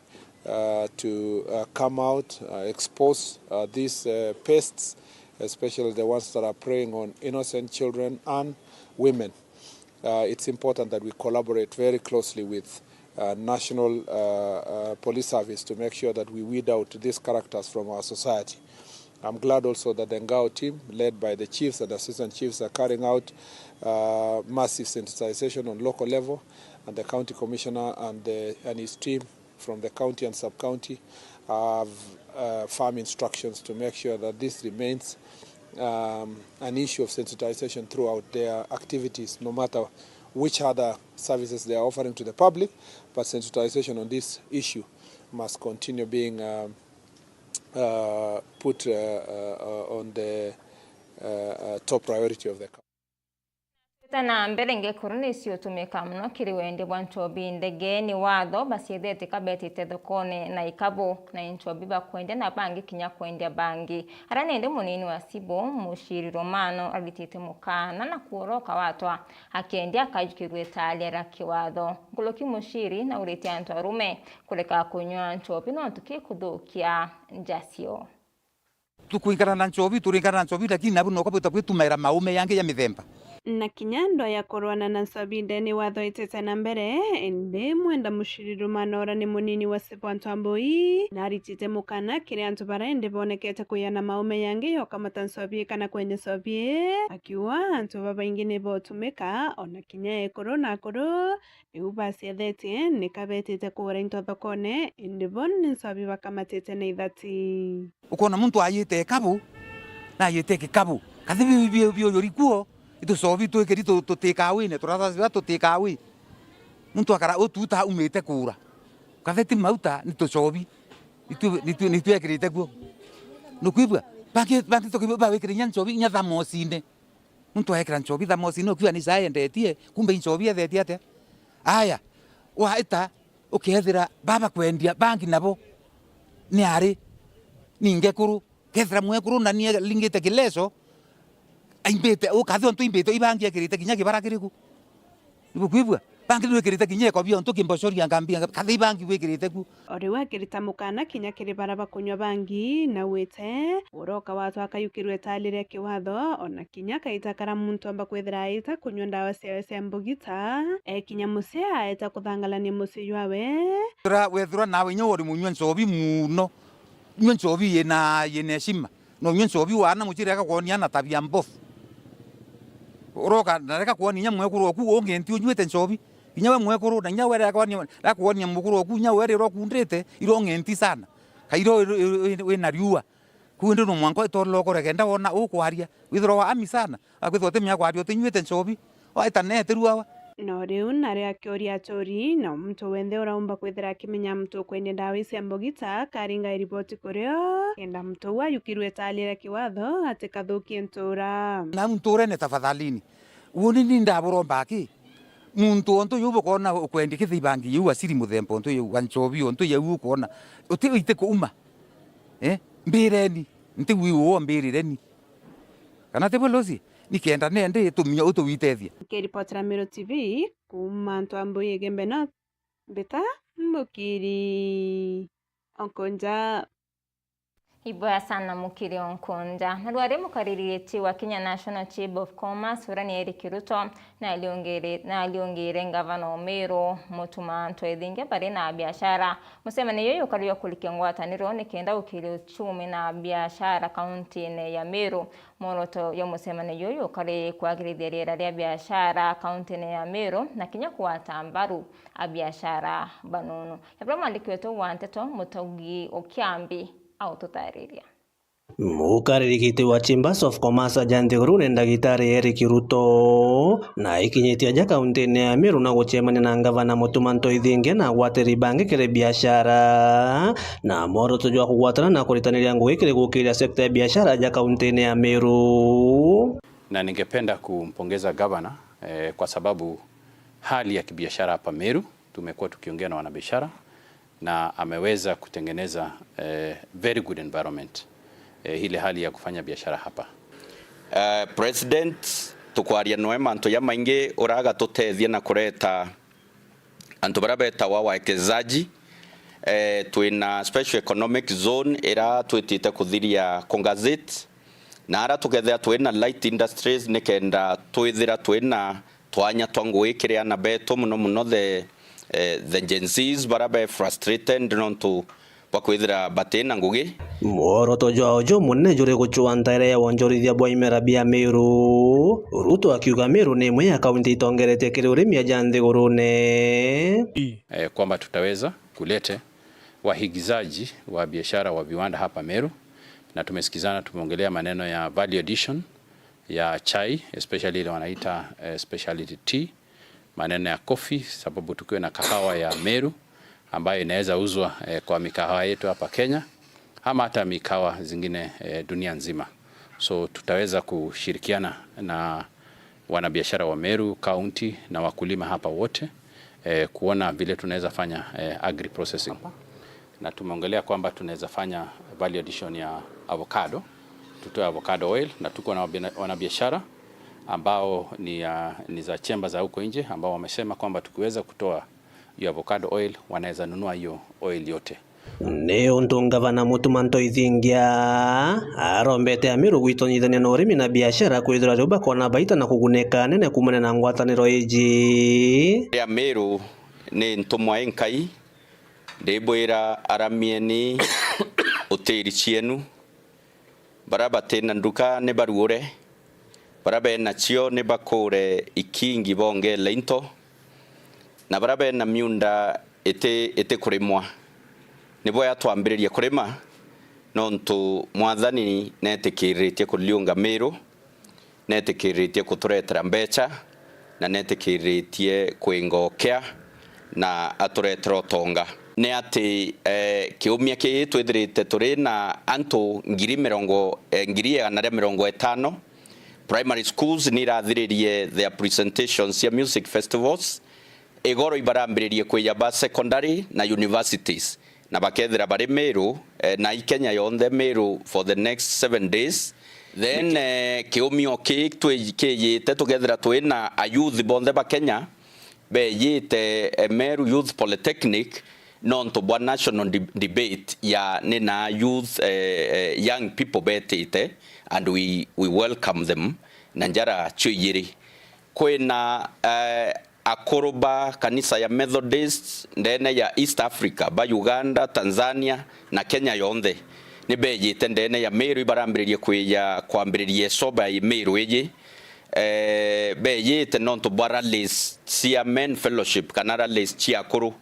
uh, to, uh, come out, uh, expose, uh, these, uh, pests, especially the ones that are preying on innocent children and women. Uh, it's important that we collaborate very closely with, uh, National, uh, uh, Police Service to make sure that we weed out these characters from our society. I'm glad also that the Ngao team, led by the chiefs and assistant chiefs, are carrying out, uh, massive sensitization on local level, and the county commissioner and the, and his team from the county and sub-county have, uh, firm instructions to make sure that this remains, um, an issue of sensitization throughout their activities, no matter which other services they are offering to the public, but sensitization on this issue must continue being, um, uh, put, uh, uh, uh, on the, uh, uh, top priority of the country. Twita na mbere, ngekuru nicio utumika muno kiri wendia bwa nchobi ndege ni watho baciethete kabetite thokone na ikabu, na nchobi bakwendia na bangi kinya kwendia bangi. Aria nindi munini wa Sibu, Muciri Romano, aritite mukana na kuoroka watwa akiendia akajukirwe italia ria kiwatho. Nkuruki Muciri nauritie antu arume kureka kunywa nchobi nontu kikuthukia nja cio. Tukwingana na nchobi, turingana na nchobi, lakini nabu noko bwita kwitumaira maume yangi ya mithemba. Na kinya ndwa ya kurwana na nchobi ndene wathoitete na mbere, indi Mwenda Mushiriro Manora ni munini wa Sibwa Ntwambui, na aritite mukana kiri antu bara indi bonekete kuya na maume yangi yokamata nchobi kana kwenya nchobi, akiuga antu babaingi ni botumika, ona kinya ekuru na akuru, Riu baciathetie, nika betite kugura into thokone, indi bo ni nchobi bakamatite na ithati. Ukona muntu ayite ikabu, na ayite gikabu. Kathi biu biu biu yuri kuo, itucobi twikiri tu-, tutikawine, turathasi ba tutikawii. Muntu akara ututa aumite kuura. Kathi ti mauta, ni tucobi. Nitu-, nitu-, nitwekirite kuo. Nukwigua? Bangi, bangi tukibu bawikire inya nchobi, inya thamosine. Muntu aekira nchobi thamosine ukiuga ni cai endetie, kumbe i nchobi ethetie atia? Aya, waita ukethira baba kwendia bangi nabo ni ari ni ngekuru, kethira mwekuru na ni alingite kileso, aimbite, ukathi ontu imbite ibangi ekirite kinya kibara kiriku. Ibukwigua? Bangi nwikirite kinya ikobi ontu kimbocoria ngambia, kathi ibangi wikirite ku. O riu akirita mukana kinya kiri bara bakunywa bangi, na wite, uroka watwa akayukirwe itali ria kiwatho, ona kinya kaita kara muntu amba kwithira aita kunywa ndawa ciawe cia mbugita, ekinya mucii aeta kuthangalania mucii jwawe. Wethira, wethirwa nawe inya uri munywa nchobi muno, nywa nchobi yina, yina heshima. No unywe nchobi wana muciri akakwonia na tabia mbofu. Uroka na reka kwonia inya mwekuru oku ung'enti unywite nchobi. Inya we mwekuru na inya we reka kwonia, reka kwonia mukuru oku inya we riro kundite iro ng'enti sana. Kairo wina riua. Kuu indi no mwanka itorira ukore kenda wona ukwaria. Withirwa wa ami sana. Akwithirwa utimenya kwaria utinywite nchobi. Waita neetirua wa. No riu nari akioria achuri, na muntu wenthe uraumba kwithira akimenya muntu ukwendia ndawa cia mbugita, akaringa iriboti kurio, kenda muntu uu ayukirwe itali ria kiwatho atikathukie ntuura. Na ntuurene tafadhalini. Uuni ni ndaburomba aki? Muntu ontu yu bukona ukwendia kithibangi yu asiri muthemba ontu yu wa nchobi ontu yau ukona uti iti kuuma. Eh? Mbireni. Nti wi uo mbirireni. Kana ti bwe Lucy? Nikenda nendi tuminyo utuwitethia. Nkiripotera Meru T V kuuma Ntwambui Igembe North, mbita Mukiri Onkonja. Iboya sana Mukiri Onkonja. Na rwari mukariri giti wa Kenya National Chamber of Commerce, uria ni Eric Ruto, na aliongere-, na aliongere ngavana o Meru, Mutuma Ntwethinge bari na biashara. Mucemanio juju jukari jwa kurikia ngwataniro nikenda gukiria uchumi na biashara kauntine ya Meru. Mworoto jwa mucemanio juju jukari kwagirithia riera ria biashara kauntine ya Meru na kinya kugwata mbaru abiashara banunu. Ebura mwandiki wetu wa nteto Mutaugi Okiambi aututariria. Mukariri giti wa Chambers of Commerce aja nthigurune Ndagitari Eric Ruto na ikinyitie aja kauntine ya Meru na gucemania na ngavana Mutuma Ntwethinge na agwatiri bangi kiri biashara na mworoto jwa kugwatana na kuritaniria ngugi kiri gukiria sekta ya biashara aja kauntine ya Meru. Na ningependa kumpongeza gavana, eh, kwa sababu hali ya kibiashara hapa Meru, tumekuwa tukiongea na wanabiashara, na ameweza kutengeneza, eh, very good environment, eh, ile hali ya kufanya biashara hapa. Eh, President, tukwaria noe mantu jamaingi uragatuteethia na kureta antu baria betawa wawekezaji. Eh, twina special economic zone ira twitite kuthiria kungazit, na ara tukethira twina light industries nikenda twithira twina twanya twa ngugi kiri ana betu, muno muno the, eh, the Gen Zs bara be frustrated nontu bwa kwithira batina ngugi. Mworoto jwao jumunene juri gucua ntaire ya wonjorithia bwa imera bia Meru, Ruto akiuga Meru ni imwe ya kaunti itongeretie kiri urimi aja nthigurune. Eh, kwamba tutaweza kulete wahigizaji wa biashara wa viwanda hapa Meru, na tumesikizana, tumeongelea maneno ya value addition ya chai, especially ile wanaita, eh, specialty tea, maneno ya coffee, sababu tukiwa na kahawa ya Meru ambayo inaweza uzwa, eh, kwa mikahawa yetu hapa Kenya ama hata mikahawa zingine, eh, dunia nzima. So tutaweza kushirikiana na wanabiashara wa Meru County na wakulima hapa wote, eh, kuona vile tunaweza fanya, eh, agri processing. Na tumeongelea kwamba tunaweza fanya value addition ya avocado, tutoe avocado oil, na tuko na wabina-, wanabiashara ambao ni, ah, ni za chemba za huko nje ambao wamesema kwamba tukiweza kutoa hiyo avocado oil, wanaweza nunua hiyo oil yote. Ni untu ngavana Mutuma Ntoithingia arombete Amiru gwitonyithania na urimi na biashara kwithirwa riu bakona baita na kuguneka nene kumania na ngwataniro iji. Ria Miru ni ntumwa i Nkai, ndibwira, aramieni utiri cienu. Baria bati na nduka ni baruure, baria bena cio ni bakuure ikingi bongele into, na baria bena miunda iti, iti kurimwa, nibo yatwambiririe kurima, nontu Mwathani netikiritie kuriunga Miru, netikiritie kuturetera mbeca, na netikiritie kwinga ukea na aturetera utonga. Ni ati, eh, kiumia kii twithirite turi na antu ngiri mirongo, eh, ngiri igana ria mirongo itano. Primary schools ni irathiririe their presentations cia music festivals. Igoro ibarambiririe kwija ba secondary na universities, na bakethira bari Miru, eh, na i Kenya yonthe, Miru for the next seven days. Then, eh, kiumio kii twi-, kijite, tukethira twi na a youth bonthe ba Kenya bejite, eh, Meru Youth Polytechnic, nontu bwa national de-, debate ya ni na youth, eh, eh, young people betite, and we, we welcome them na njara cio ijiri. Kwina, eh, akuru ba kanisa ya Methodist ndene ya East Africa, ba Uganda, Tanzania na Kenya yonthe, ni bejite ndene ya Miru, ibarambiririe kwija kwambiriria icoba ya Miru iji. Eh, bejite nontu bwa rallies cia Men Fellowship kana rallies cia akuru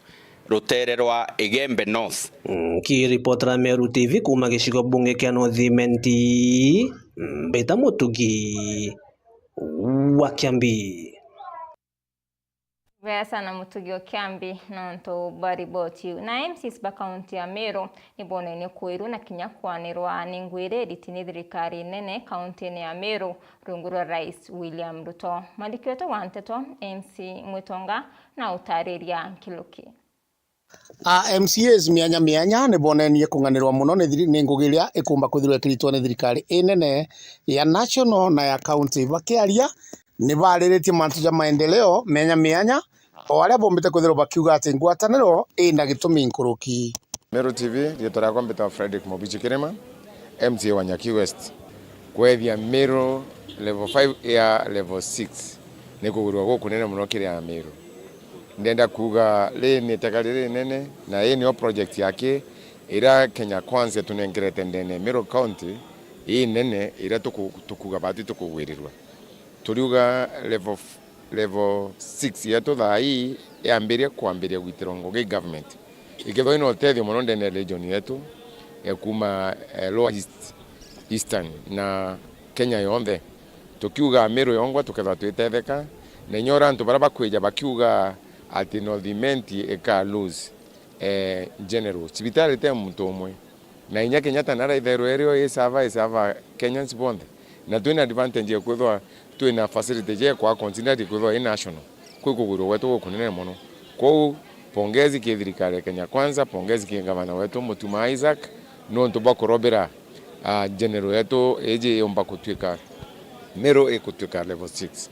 rutere rwa Igembe North. Nkiripotera Meru T V kuuma gicigo bunge kia North Imenti, Mbita Mutugi wa Kiambi. Bea sana Mutugi o Kiambi nontu bwa riboti iu. Na M C As ba kaunti ya Meru ni bonenie kwiru na kinya kwanirwa ni ngwiri iriti ni thirikari nene kauntine ya Meru rungu rwa Rais William Ruto. Mwandiki wetu wa nteto M C Mwitonga na utariria nkiruki. A M C As mianya mianya ni bonenie kung'anirwa mono ni thiri-, ni ngugi iria ikumba kwithirwa ikiritwa ni thirikari inene ya national na ya county. Bakiaria, ni bariritie mantu ja maendeleo mianya mianya, o aria bombite kwithirwa bakiuga ati ngwataniro ina gitumi nkuruki. Meru T V, riitwa riakwa mbitagwa Fredrick Mobichi Kirima, M C A wa Nyaki West. Kwethia Meru level five ya level six ni kugwirua gukunene mono kiri Ameru. Ndenda kuuga riri ni itega riri rinene, na ii niyo project yaki iria Kenya Kwanza itunengerete ndene ya Meru County, ii nene iria tuku-, tukuuga batu tukugwirirua. Turiuga level f-, level six yetu thaa ii yambiria kwambiria gwitirwa ngugi government. Ikethirwa ina utethio mono ndene ya region yetu ya kuuma, eh, Lower East, Eastern na Kenya yonthe. Tukiuga Meru yongwa tukethirwa twitetheka, na inya uria antu baria bakwija bakiuga ati North Imenti ika lose, eh, general. Cibitari ti muntu umwe. Na inya Kenyatta naraithairwa irio isava, isava Kenyans bonthe. Na twina advantage ya kwithwa twina facility je kwa consider kwithwa i national. Kwi kugwirua gwetu gukunene mono. Kwou, pongezi ki thirikari ya Kenya Kwanza, pongezi ki ngavana wetu Mutuma Isaac, nontu bwa kurobera, ah, general yetu iji yumba kutuika, Meru ikutuika level six.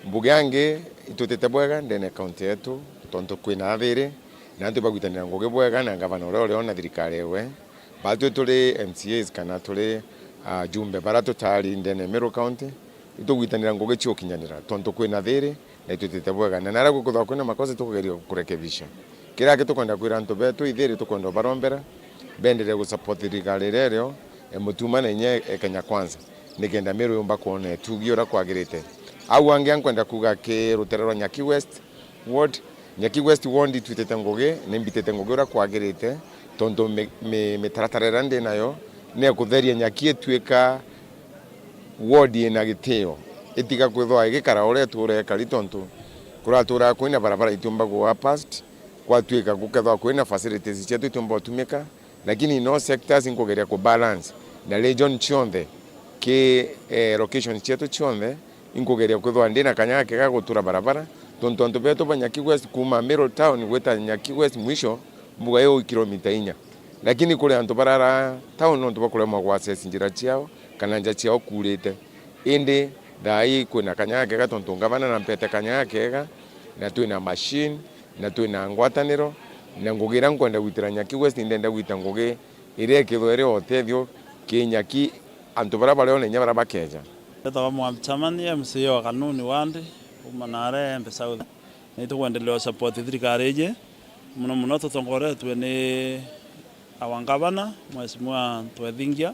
Mbuge angi, itutite bwega ndene ya county yetu, tontu kwina athiri, na antu bagwitanira ngugi bwega na ngavana uria uri ona thirikari ewe. Batwi turi M C As kana turi, ah, jumbe bara tutari ndene ya Meru County, itugwitanira ngugi cia ukinyanira, tontu kwina thiri na itutite bwega. Na naria gukuthagwa kwina makosa, tukugeria kurekebisha. Kiria ki tukwenda kwira antu betu, ithiri tukwenda ubarombera, bendere gusupport thirikari iria irio, e Mutuma na inya e Kenya Kwanza, nikenda Meru yumba kwona itugi uria kwagirite. Au angi ankwenda kuuga ki rutere rwa Nyaki West, ward. Nyaki West ward itwitite ngugi, ni mbitite ngugi uria kwagirite, tontu mi-, mi-, mitaratara iria ndi nayo ni ya kutheria Nyaki ituika ward ina gitio, itiga kwithwa igikara uria itura ikari, tontu kuratura kwina barabara itiumba gwa past, gwatuika gukethwa kwina facilities cietu itiumba utumika, lakini no sectors inkugeria ku balance na region cionthe ki, eh, locations cietu cionthe. Inkugeria kwithwa ndina kanya gakega gutura barabara, tontu antu betu ba Nyaki West kuuma Meru town gwita Nyaki West mwisho, mbuga iyo kilomita inya. Lakini kuri antu barara town nontu bwa kuremwa gwa access njira ciao, kana nja ciao kuurite. Indi thaa ii kwina kanya gakega tontu ngavana nampete kanya gakega, na twina machine, na twina ngwataniro, Na ngugi iria nkwenda gwitira Nyaki West, ndenda gwita ngugi iria ikethirwa iri o utethio ki Nyaki, antu baria bari o na inya baria bakeja. Ndetagwa Mohamed Chamani, M C A wa Kanuni Ward, kuma nare Embe South. Ni tukwendelea support thirikari iji, muno muno tutongoretue ni our governor, Mheshimiwa Twethingia,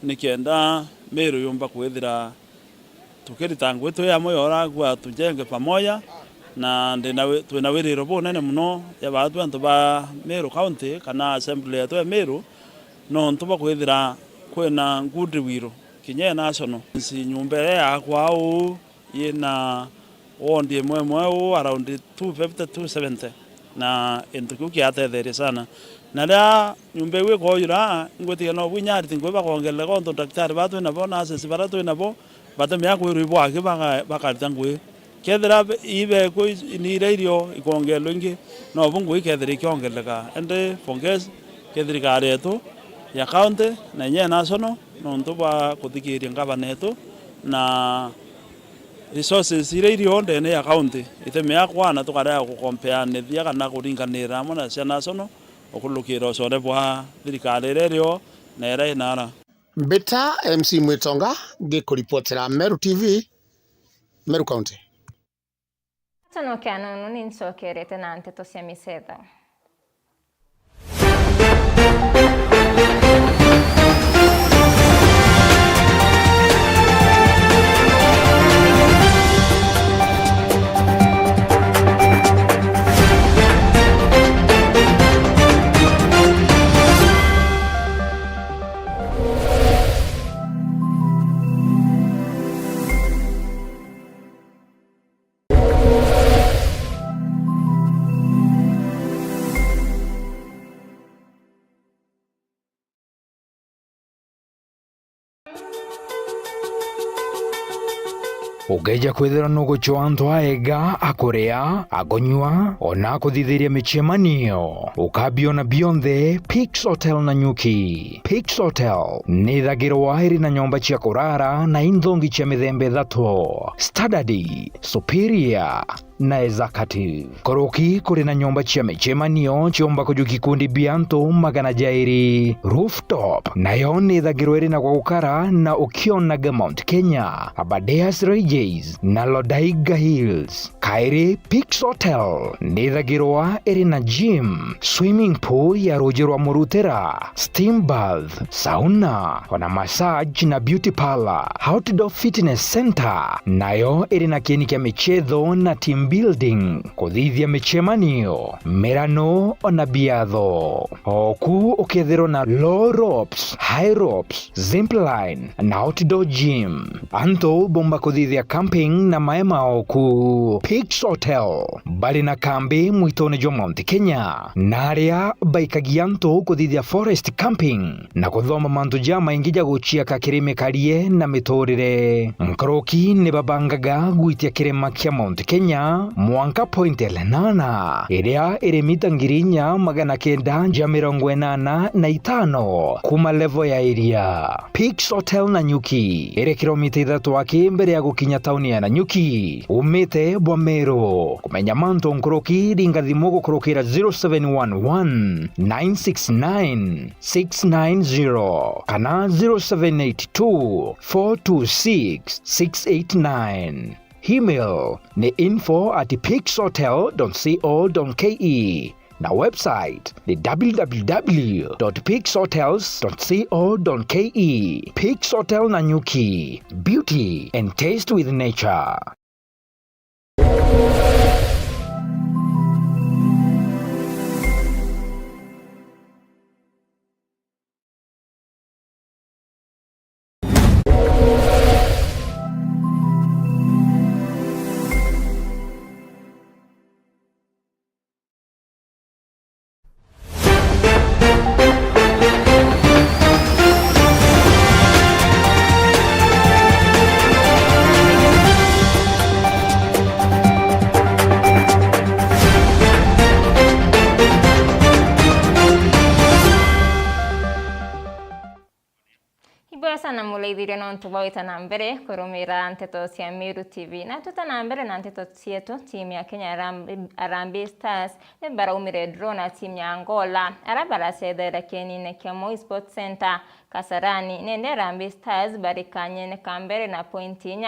nikenda Meru yumba kwithira tukirita ngugi twi amwe ya uragua tujenge pamoja, na ndina wi-, twina wiriro bunene muno ya baatwi antu ba Meru County kana assembly yetu ya Meru, nontu bwa kwithira kwina goodwill kinya ya national. Nsi nyumba iria yakwa uu yina ward imwe imwe uu around two fifty, two seventy, na into kiu kiatetherie sana. Na riria nyumba iu ikoyura, ingwitikia no bwinya ariti ngugi bakongerereka, ontu daktari baria twi nabo, nurses baria twi nabo, batimenya kwirwa ibo aki baka-, bakarita ngugi. Kethira be-, ibeku i-, ni iria irio ikongererwa ingi, nobu ngugi ikethira ikiongerereka. Indi pongezi ki thirikari yetu ya county na inya ya national, nontu bwa kuthikiria ngavana yetu na resources iria irio ndene ya county, itimea kwana tukarega gukompeanithia kana kuringanira amwe na cia national, ukurukira ucore bwa thirikari iria irio na iria inara. Mbita M C Mwitonga, ngikuripotera Meru T V, Meru County. Atonokia nunu ni ncokerete na nteto cia micetho. Ukeeja kwithirwa nugucwa antu aega, a kuria, a kunyua, ona a kuthithiria micemanio, ukabiona bionthe Pix Hotel Nanyuki. Pix Hotel nithagirwa iri na nyomba cia kurara na inthongi cia mithemba ithatu: Standard, Superior, na Executive. Nkuruki kuri na nyomba cia micemanio ciumba kujukia ikundi bia antu magana jairi. Rooftop nayo nithagirwa iri na gwa gukara na ukionaga Mount Kenya, Aberdares Regis na Lodaiga Hills. Kairi, Pix Hotel nithagirwa iri na gym, swimming pool ya ruuji rwa murutira, steam bath, sauna, ona massage na beauty parlour. Outdoor Fitness Center nayo iri na kieni kia michetho na team building, kuthithia micemanio, mirano, ona biatho. Oku ukethirwa na low ropes, high ropes, zipline na outdoor gym. Antu bomba kuthithia camping na maema oku. Pix Hotel bari na kambi mwitone jwa Mount Kenya, na aria baikagia antu kuthithia forest camping na kuthoma mantu jamaingi ja guciaka kiri mikarie na miturire. Nkuruki ni babangaga gwitia kirima kia Mount Kenya mwanka Point Lenana, iria iri mita ngiri inya magana kenda ja mirongo inana na itano kuma level ya iria. Pix Hotel Nanyuki iri kilomita ithatu aki mbere ya gukinya tauni ya Nanyuki, umite bwa Meru. Kumenya mantu nkuruki, ringa thimu gukurukira zero seven one one, nine six nine, six nine zero kana zero seven eight two, four two six, six eight nine. Email ni info at pixhotel dot co dot ke. Na website ni w w w dot pix hotels dot co dot ke. Pix Hotel Nanyuki, beauty and taste with nature. Sana muraithiria nontu bwa gwita na mbere kurumira nteto cia Meru T V. Na tuta na mbere na nteto cietu, timu ya Kenya Harambe-, Harambee Stars ni baraumire draw na timu ya Angola, ara baracethera kienine kia Moi Sports Centre Kasarani. Nende Harambee Stars bari kanyene ka mbere na pointi inya.